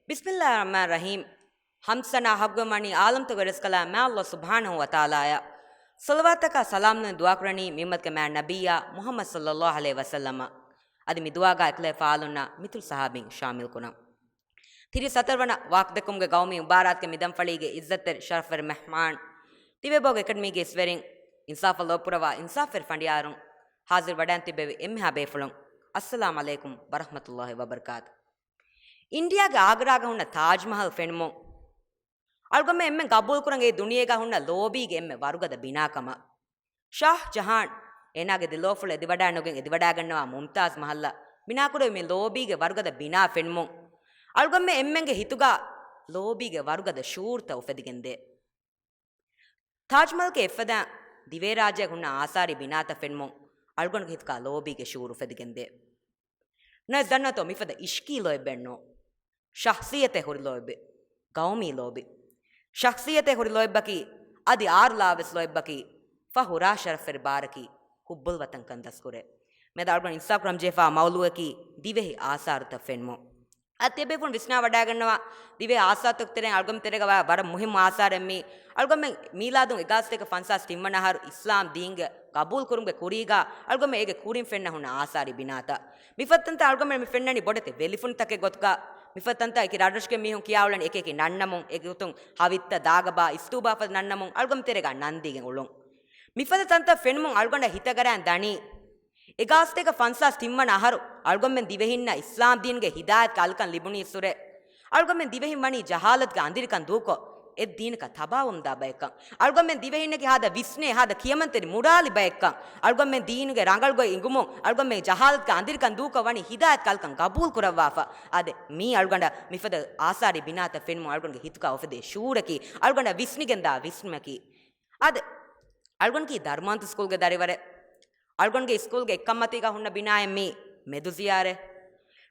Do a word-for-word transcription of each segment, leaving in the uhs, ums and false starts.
ބިސްމިއްލާހި ރަޙްމާނި ރަޙީމް. ހަމްދު ސަނާ ޙައްޤުވެ ވަނީ ޢާލަމްތަކުގެ ރަސްކަލާ މާ ﷲ ސުބްޙާނަހޫ ވަތަޢާލާއަށް. ޞަލަވާތަކާ ސަލާމް ދުޢާ ކުރަނީ މި އުއްމަތުގެ މާތް ނަބިއްޔާ މުޙައްމަދު ޞައްލައްލާހު ޢަލައިހި ވަސައްލަމަށް. އަދި މި ދުޢާގަ އެކުލެވިފާ އަލުންނާ މިތުރު ޞަޙާބީން ޝާމިލް ކުރަން. ތިރީސް ހަތަރު ވަނަ ވާކް ދެއްކުމުގެ ގައުމީ މުބާރާތުގެ މި ދަންފަޅީގެ ޢިއްޒަތްތެރި ޝަރަފްވެރި މެހްމާން، ތިބޭބޯގެ އެކަޑަމީގެ އިސްވެރިން، އިންސާފަށް ލޯބިކުރައްވާ އިންސާފުވެރި ފަނޑިޔާރުން، ޙާޟިރު ވަޑައިން ތިއްބެވި އެންމެހާ ބޭފުޅުން، އައްސަލާމް ޢަލައިކުމް ވަރަޙްމަތުﷲ ވަބަރަކާތު. އިންޑިއާގެ އާގްރާގަ ހުންނަ ތާޖް މަހަލް ފެނުމުން، އަޅުގަނޑުމެން އެންމެން ގަބޫލުކުރަން އެ ދުނިޔޭގަ ހުންނަ ލޯބީގެ އެންމެ ވަރުގަދަ ބިނާކަމަށް. ޝާހް ޖަހާން އޭނާގެ ދިލޯފުޅު އެދިވަޑާނުގެން އެދިވަޑާގަންނަވާ މުމްތާޒް މަހަލަށް ބިނާކުރެވި މި ލޯބީގެ ވަރުގަދަ ބިނާ ފެނުމުން، އަޅުގަނޑުމެން އެންމެންގެ ހިތުގަ ލޯބީގެ ވަރުގަދަ ޝުޢޫރުތައް އުފެދިގެންދޭ. ތާޖްމަހަލްގެ އެއްފަދައިން ދިވެހިރާއްޖޭގަ ހުންނަ އާސާރީ ބިނާތައް ފެނުމުން އަޅުގަނޑުގެ ހިތުގަ ލޯބީގެ ޝުޢޫރު އުފެދިގެންދޭ. ނައިސް ދަންނަތޯ މިފަދަ އިޝްޤީ ލޯތްބެއްނު. ޝަޚްޞިއްޔަތެއް ހުރި ލޯތްބެއް. ގައުމީ ލޯބި. ޝަޚްޞިއްޔަތެއް ހުރި ލޯތްބަކީ، އަދި އާރުލާވެސް ލޯތްބަކީ، ފަހުރާ ޝަރަފްވެރި ބާރަކީ، ޙުއްބުލް ވަޠަން ކަން ދަސްކުރޭ. މިއަދު އަޅުގަނޑު އިންސާފް ކުރަން ޖެހިފާ މައުޟޫޢަކީ ދިވެހި އާސާރުތައް ފެނުމުން. އަދި ތިޔަބޭފުޅުން ވިސްނާ ވަޑައިގަންނަވާ، ދިވެހި އާސާރުތަކުގެ ތެރެއިން އަޅުގަނޑު ތެރޭގަ ވާ ވަރަށް މުހިއްމު އާސާރެއް މީ. އަޅުގަނޑުމެން މީލާދުން އެގާސްތޭކަ ފަންސާސް ތިންވަނަ އަހަރު އިސްލާމް ދީންގެ ގަބޫލު ކުރުމުގެ ކުރީގަ އަޅުގަނޑުމެން އޭގެ ކުރިން ފެންނަ ހުންނަ އާސާރީ ބިނާތައް. މިފަދަ ތަންތަން އަޅުގަނޑުމެން މި ފެންނަނީ ބޮޑެތި ވެލިފުންތަކެއް ގޮތުގަ. މިފަދަ ތަންތަން އެކި ރަށްރަށުގެ މީހުން ކިޔާ އުޅެން އެކި އެކި ނަންނަމުން، އެގޮތުން ހަވިއްތަ، ދާގަބާ، އިސްތޫބާ ފަދަ ނަންނަމުން އަޅުގަނޑު ތެރޭގަ ނަންދީގެން އުޅުން. މިފަދަ ތަންތަން ފެނުމުން އަޅުގަނޑަށް ހިތަށް އަރާން ދަނީ، އެގާސްތޭކަ ފަންސާސް ތިންވަނަ އަހަރު އަޅުގަނޑުމެން ދިވެހިންނަށް އިސްލާމް ދީނުގެ ހިދާޔަތުގެ އަލިކަން ލިބުނީއްސުރެ، އަޅުގަނޑުމެން ދިވެހިން ވަނީ ޖަހާލަތުގެ އަނދިރިކަން ދޫކޮށް، އެ ދީނަކަށް ތަބާވަމުންދާ ބައެއްކަން. އަޅުގަނޑުމެން ދިވެހިންނަކީ ހާދަ ވިސްނޭ، ހާދަ ކިޔަމަންތެރި މުރާލި ބައެއްކަން. އަޅުގަނޑުމެން ދީނުގެ ރަނގަޅު ގޮތް އިނގުމުން، އަޅުގަނޑުމެން ޖަހާލަތުގެ އަނދިރިކަން ދޫކޮށް ވަނީ ހިދާޔަތުގެ އަލިކަން ގަބޫލު ކުރައްވާފަ. އާދެ، މީ އަޅުގަނޑަށް މިފަދަ އާސާރީ ބިނާތައް ފެނުމުން އަޅުގަނޑުގެ ހިތުގަ އުފެދޭ ޝުޢޫރަކީ، އަޅުގަނޑަށް ވިސްނިގެންދާ ވިސްނުމަކީ. އާދެ، އަޅުގަނޑަކީ ދަރުމަންތު ސްކޫލްގެ ދަރިވަރެއް. އަޅުގަނޑުގެ ސްކޫލްގެ އެއްކަންމަތީގަ ހުންނަ ބިނާއެއް މީ މެދު ޒިޔާރަތް.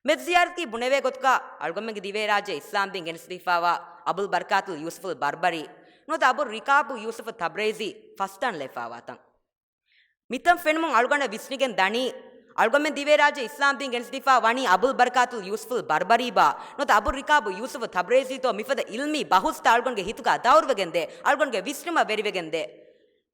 މެދު ޒިޔާރަތަކީ ބުނެވޭ ގޮތުގަ އަޅުގަނޑުމެންގެ ދިވެހިރާއްޖެ އިސްލާމް ދީން ގެނެސްދީފާވާ އަބުލް ބަރަކާތުލް ޔޫސުފުލް ބަރްބަރީ ނުވަތަ އަބު ރިކާބު ޔޫސުފު ތަބްރޭޒީ ފަސްދަން ލެއްވާވާތަން. މިތަން ފެނުމުން އަޅުގަނޑަށް ވިސްނިގެން ދަނީ، އަޅުގަނޑުމެން ދިވެހިރާއްޖެ އިސްލާމް ދީން ގެނެސްދީފާ ވަނީ އަބުލް ބަރަކާތުލް ޔޫސުފުލް ބަރްބަރީބާ ނުވަތަ އަބު ރިކާބު ޔޫސުފު ތަބްރޭޒީތޯ މިފަދަ އިލްމީ ބަހުސްތައް އަޅުގަނޑުގެ ހިތުގަ ދައުރުވެގެންދޭ، އަޅުގަނޑުގެ ވިސްނުމަށް ވެރިވެގެންދޭ.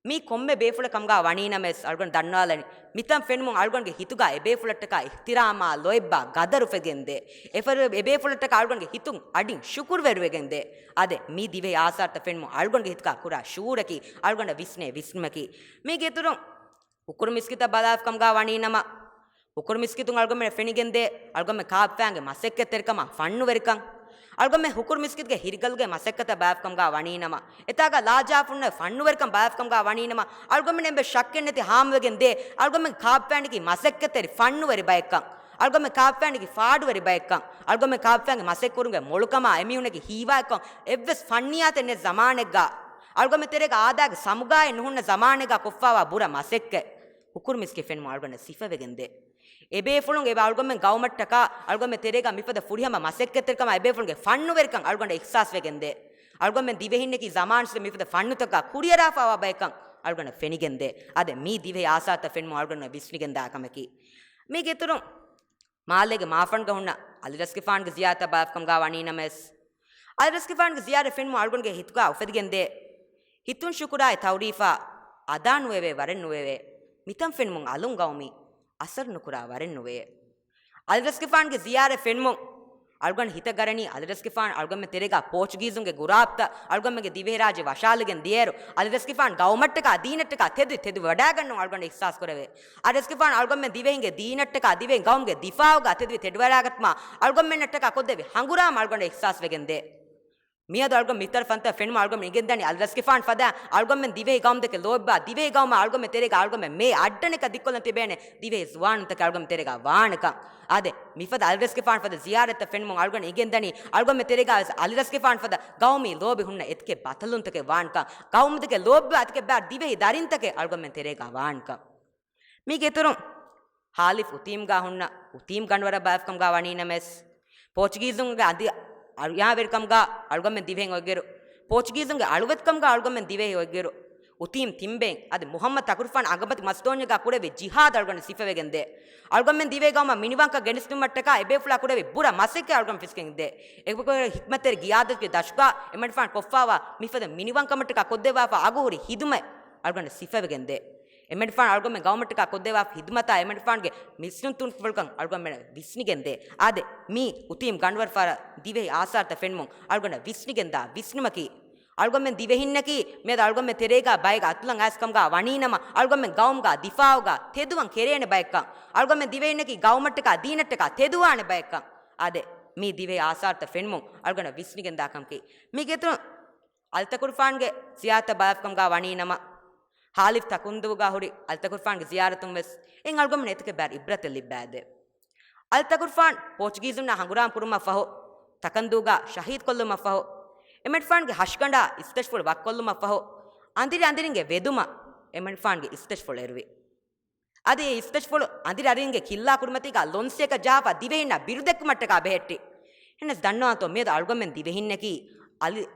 މީ ކޮންމެ ބޭފުޅެއް ކަމުގަ ވަނީނަމަވެސް އަޅުގަނޑު ދަންނަވާލަނީ، މިތަން ފެނުމުން އަޅުގަނޑުގެ ހިތުގަ އެބޭފުޅަށްޓަކާ އިޙްތިރާމާ، ލޯތްބާ، ގަދަރު އުފެދިގެންދޭ. އެފަރު އެބޭފުޅަށްޓަކާ އަޅުގަނޑުގެ ހިތުން އަޑިން ޝުކުރުވެރިވެގެންދޭ. އާދެ، މީ ދިވެހި އާސާރުތައް ފެނުމުން އަޅުގަނޑުގެ ހިތުގަ ކުރާ ޝުޢޫރަކީ، އަޅުގަނޑަށް ވިސްނޭ ވިސްނުމަކީ. މީގެ އިތުރުން ހުކުރު މިސްކިތަށް ބަލާފަ ކަމުގަ ވަނީނަމަ، ހުކުރު މިސްކިތުން އަޅުގަނޑުމެން ފެނިގެންދޭ، އަޅުގަނޑުމެން ކާފައިންގެ މަސައްކަތްތެރިކަމާ ފަންނުވެރިކަން. އަޅުގަނޑުމެން ހުކުރު މިސްކިތުގެ ހިރިގަލުގެ މަސައްކަތަށް ބަލާފަ ކަމުގަ ވަނީނަމަ، އެތާގަ ލާޖާފުންނަ ފަންނުވެރިކަން ބަލާފަ ކަމުގަ ވަނީނަމަ، އަޅުގަނޑުމެން އެންމެ ޝައްކެއްނެތި ހާމަވެގެން ދޭ، އަޅުގަނޑުމެން ކާފައިންގެ މަސައްކަތްތެރި ފަންނުވެރި ބައެއްކަން. އަޅުގަނޑުމެން ކާފައިންގެ ފާޑުވެރި ބައެއްކަން. އަޅުގަނޑުމެން ކާފައިންގެ މަސައްކަތްކުރުމުގެ މޮޅުކަމާ އެމީހުންނަކީ ހީވާއެއްކަން. އެއްވެސް ފަންނިޔާތެއް ނެތް ޒަމާނެއްގަ، އަޅުގަނޑުމެން ތެރޭގަ އާދައިގެ ސަމުގާއެއް ނުހުންނަ ޒަމާނެއްގަ ކޮށްފާވާ ބުރަ މަސައްކަތް، ހުކުރު މިސްކިތް ފެނުމުން އަޅުގަނޑަށް ސިފަވެގެންދޭ. އެބޭފުޅުން އެބަ އަޅުގަނޑުމެން ގައުމަށްޓަކާ އަޅުގަނޑުމެން ތެރޭގަ މިފަދަ ފުރިހަމަ މަސައްކަތްތެރިކަމާ އެބޭފުޅުންގެ ފަންނުވެރިކަން އަޅުގަނޑަށް އިޙްސާސްވެގެންދޭ. އަޅުގަނޑުމެން ދިވެހިންނަކީ ޒަމާންސް މިފަދަ ފަންނުތަކާ ކުރިއަރާފާވާ ބައެއްކަން އަޅުގަނޑަށް ފެނިގެންދޭ. އާދެ، މީ ދިވެހި އާސާރުތައް ފެނުމުން އަޅުގަނޑަށް ވިސްނިގެންދާ ކަމަކީ. މީގެ އިތުރުން މާލޭގެ މާފަންގަ ހުންނަ އަލިރަސްގެފާނުގެ ޒިޔާރަތަށް ބަލާފަ ކަމުގަ ވަނީނަމަވެސް، އަލިރަސްގެފާނުގެ ޒިޔާރަތް ފެނުމުން އަޅުގަނޑުގެ ހިތުގަ އުފެދިގެންދޭ، ހިތުން ޝުކުރާއި ތައުރީފާ އަދާ ނުވެވޭ ވަރެއް ނުވެވޭ، މިތަން ފެނުމުން އަލުން ގައުމީ އަސަރު ނުކުރާ ވަރެއް ނުވެޔޭ. އަލިރަސްގެފާނުގެ ޒިޔާރަތް ފެނުމުން އަޅުގަނޑު ހިތަށް އަރަނީ އަލިރަސްގެފާނު އަޅުގަނޑުމެން ތެރޭގަ ޕޯޗުގީޒުންގެ ގުރާބްތައް އަޅުގަނޑުމެންގެ ދިވެހިރާއްޖެ ވަށާލިގެން ދިޔައިރު، އަލިރަސްގެފާނު ގައުމަށްޓަކާ ދީނަށްޓަކާ ތެދު ތެދު ވަޑައިގަންނަވަން އަޅުގަނޑަށް އިޙްސާސް ކުރެވޭ. އަލިރަސްގެފާނު އަޅުގަނޑުމެން ދިވެހިންގެ ދީނަށްޓަކާ ދިވެހި ގައުމުގެ ދިފާޢުގަ ތެދުވެ ތެދުވަޑައިގަތުމަށް އަޅުގަނޑުމެންނަށްޓަކާ ކޮށްދެވި ހަނގުރާމަ އަޅުގަނޑަށް އިޙްސާސްވެގެންދޭ. މިއަދު އަޅުގަނޑު މިތަން ފެނުމުން އަޅުގަނޑު އިނގެންދަނީ އަލިރަސްގެފާނު ފަދަ އަޅުގަނޑުމެން ދިވެހި ގައުމުތަކެއް ލޯބިވާ، ދިވެހި ގައުމަށް އަޅުގަނޑުމެން ތެރޭގަ އަޅުގަނޑުމެން މޭ އައްޑަނަކަށް ދިއްކޮށްލަން ތިބޭނެ ދިވެހި ޒުވާނުންތަކެއް އަޅުގަނޑު ތެރޭގަ ވާނެކަން. އާދެ، މިފަދަ އަލިރަސްގެފާނު ފަދަ ޒިޔާރަތްތައް ފެނުމުން އަޅުގަނޑު އިނގެންދަނީ އަޅުގަނޑުމެން ތެރޭގަ ވެސް އަލިރަސްގެފާނު ފަދަ ގައުމީ ލޯބި ހުންނަ އެތިކެއް ބަތަލުންތަކެއް ވާނެކަން، ގައުމުތަކެއް ލޯބިވާ އެތިކެއް ބާ ދިވެހި ދަރިންތަކެއް އަޅުގަނޑުމެން ތެރޭގަ ވާނެކަން. މީގެ އިތުރުން ހާލިފް އުތީމްގާ ހުންނަ އުތީމް ގަނޑުވަރަށް ބާފަ ކަމުގާ ވަނީނަމަވެސް، ޕޯޗުގީޒުންގެ އަދި އަރިޔާވެރިކަމުގާ އަޅުގަނޑުމެން ދިވެހިން އޮތްގިރު، ޕޯޗުގީޒުންގެ އަޅުވެތިކަމުގާ އަޅުގަނޑުމެން ދިވެހި އޮތްގިރު، އުތީމް ތިންބެއިން އަދި މުޙައްމަދު ތަކުރުފާން އަނގަމަތި މަސްދޯންޏެއްގާ ކުރެވި ޖިހާދު އަޅުގަނޑު ސިފަވެގެންދޭ. އަޅުގަނޑުމެން ދިވެހި ގައުމަށް މިނިވަންކަން ގެނެސްދިނުމަށްޓަކާ އެބޭފުޅާ ކުރެވި ބުރަ މަސައްކަތް އަޅުގަނޑު ފިސްގެންދޭ. އެކުގަ ހިކްމަތްތެރި ގިޔާދަތުގެ ދަށުގާ އެމަނިފާން ކޮށްފާވާ މިފަދަ މިނިވަންކަމަށްޓަކާ ކޮށްދެއްވާފާ އަގުހުރި ހިދުމަތް އަޅުގަނޑު ސިފަވެގެންދޭ. އެމަނިފާން އަޅުގަނޑުމެން ގައުމަށްޓަކާ ކޮށްދެއްވާ ހިދުމަތާ އެމަނިފާންގެ މިސްނުންތުންފުޅުކަން އަޅުގަނޑުމެން ވިސްނިގެންދޭ. އާދެ، މީ އުތީމް ގަނޑުވަރުފަރަށް ދިވެހި އާސާރުތައް ފެނުމުން އަޅުގަނޑަށް ވިސްނިގެންދާ ވިސްނުމަކީ، އަޅުގަނޑުމެން ދިވެހިންނަކީ މިއަދު އަޅުގަނޑުމެން ތެރޭގާ ބައެއް އަތުލަން އައިސް ކަމުގާ ވަނީނަމަ، އަޅުގަނޑުމެން ގައުމުގާ ދިފާއުގާ ތެދުވަން ކެރޭނެ ބައެއްކަން، އަޅުގަނޑުމެން ދިވެހިންނަކީ ގައުމަށްޓަކާ ދީނަށްޓަކާ ތެދުވާނެ ބައެއްކަން. އާދެ، މީ ދިވެހި އާސާރުތައް ފެނުމުން އަޅުގަނޑަށް ވިސްނިގެންދާ ކަމަކީ. މީގެ އިތުރުން އަލްތަކުރުފާންގެ ޒިޔާރަތަށް ބަލާފަ ކަމުގާ ވަނީނަމަ، ހާލިފް ތަކުންދޫގާ ހުރި އަލްތަކުރުފާންގެ ޒިޔާރަތުން ވެސް އެއިން އަޅުގަނޑުމެން އެތަކެއް ބައި އިބްރަތެއް ލިއްބާދޭ. އަލްތަކުރުފާން ޕޯޗުގީޒުންނާ ހަނގުރާމަ ކުރުމަށްފަހު، ތަކަންދޫގާ ޝަހީދު ކޮށްލުމަށްފަހު، އެމަނިފާންގެ ހަށިގަނޑާ އިސްތަށިފުޅު ވަކްކޮށްލުމަށްފަހު، އަނދިރި އަނދިރިންގެ ވެދުމަށް އެމަނިފާންގެ އިސްތަށިފުޅު އެރުވި. އަދި އެ އިސްތަށިފުޅު އަނދިރި އަނދިރިންގެ ކިއްލާ ކުރިމަތީގާ ލޮންސިއަކަށް ޖަހާފަ ދިވެހިންނާ ބިރުދެއްކުމަށްޓަކާ ބެހެއްޓި. އެހެނަސް ދަންނަވާންތޯ މިއަދު އަޅުގަނޑުމެން ދިވެހިންނަކީ އަލި-،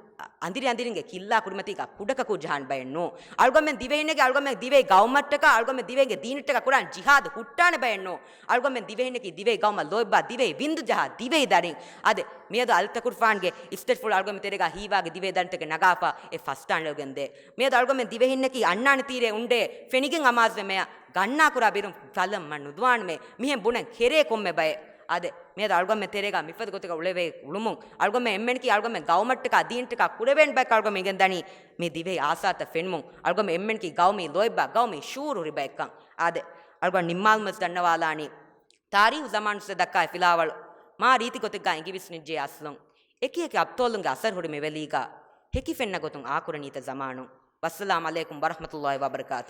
އަނދިރި އަނދިރިންގެ ކިއްލާ ކުރިމަތީގާ ކުޑަކަކޫ ޖަހާނެ ބައެއް ނޫން. އަޅުގަނޑުމެން ދިވެހިންނަކީ އަޅުގަނޑުމެން ދިވެހި ގައުމަށްޓަކާ އަޅުގަނޑުމެން ދިވެހިންގެ ދީނަށްޓަކާ ކުރާނެ ޖިހާދު ހުއްޓާނެ ބައެއް ނޫން. އަޅުގަނޑުމެން ދިވެހިންނަކީ ދިވެހި ގައުމަށް ލޯތްބާ ދިވެހި ވިންދު ޖަހާ ދިވެހި ދަރިން. އަދި މިއަދު އަލްތަކުރުފާންގެ އިސްތަށިފުޅު އަޅުގަނޑުމެން ތެރޭގާ ހީވާގި ދިވެހި ދަރިންތަކެއް ނަގާފަ އެ ފަސްދާނެ ލެވިގެންދޭ. މިއަދު އަޅުގަނޑުމެން ދިވެހިންނަކީ އަންނާނެ ތީރޭ އުނޑޭ ފެނިގެން އަމާޒުވެ މެޔަށް ގަންނާ ކުރާ ބިރުން ތަލަން މަ ނުދުވާނަމޭ މިހެން ބުނަން ކެރޭ ކޮންމެ ބައެއް. އާދެ، މިއަދު އަޅުގަނޑުމެން ތެރޭގާ މިފަދަ ގޮތަކަށް އުޅެވޭ އުޅުމުން އަޅުގަނޑުމެން އެންމެނަކީ އަޅުގަނޑުމެން ގައުމަށްޓަކާ ދީނަށްޓަކާ ކުރެވޭނެ ބައެއް އަޅުގަނޑުމެން އިނގެންދަނީ މި ދިވެހި އާސާރުތައް ފެނުމުން. އަޅުގަނޑުމެން އެންމެނަކީ ގައުމީ ލޯތްބާ ގައުމީ ޝުޢޫރު ހުރި ބައެއްކަން. އާދެ، އަޅުގަނޑު ނިންމާލުމަށް ދަންނަވާލާނީ، ތާރީހު ޒަމާނު ސުރެ ދައްކާ ފިލާވަޅު މާ ރީތި ގޮތެއްގާ އެނގިވިސްނިއްޖެ އަސްލުން. އެކި އެކި އަބްޠާލުންގެ އަސަރު ހުރި މިވެލީގާ ހެކި ފެންނަ ގޮތުން އާކުރަނީތަ ޒަމާނުން. ވައްސަލާމް ޢަލައިކުމް ވަރަޙްމަތުﷲ ވަބަރަކާތު.